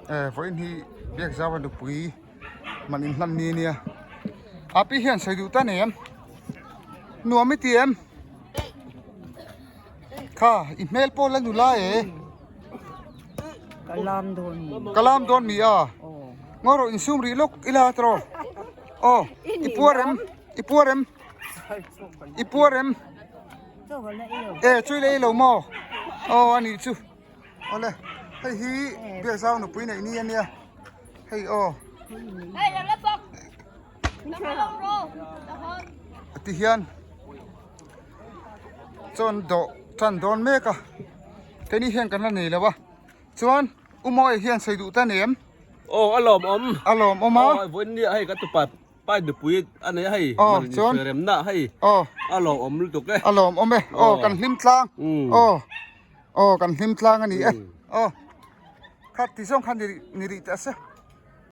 Vawiin hi Biakzau a nupui man inhlan ni ania. Api hian sawi duh ta nei em? Nuam i ti em? Kha i hmel pawh la nula e. Ka lam dawn mi. Ka lam dawn mi a. Ngaw rawh insum rih lawk ila tawh. Aw i puar em? I puar em? I puar em? E chui lei lo maw? Aw a nih chu. Awle hei hi Biakzau nupui neih ni ania. Hei aw. Ti hian chuan dawh tan dawn mek a. Keini hian kan la nei lo a. Chuan U Mawia hian sawi duh ta nei em? Aw a lawmawm. A lawmawm a. Aw vawiin nia hei ka tupa Pai nupui a nei a hei Aw chuan remna hei aw a lawmawm lutuk e a lawmawm e aw kan hlim tlang aw aw kan hlim tlang a ni e aw kha ti zawng kha ni rih teh se.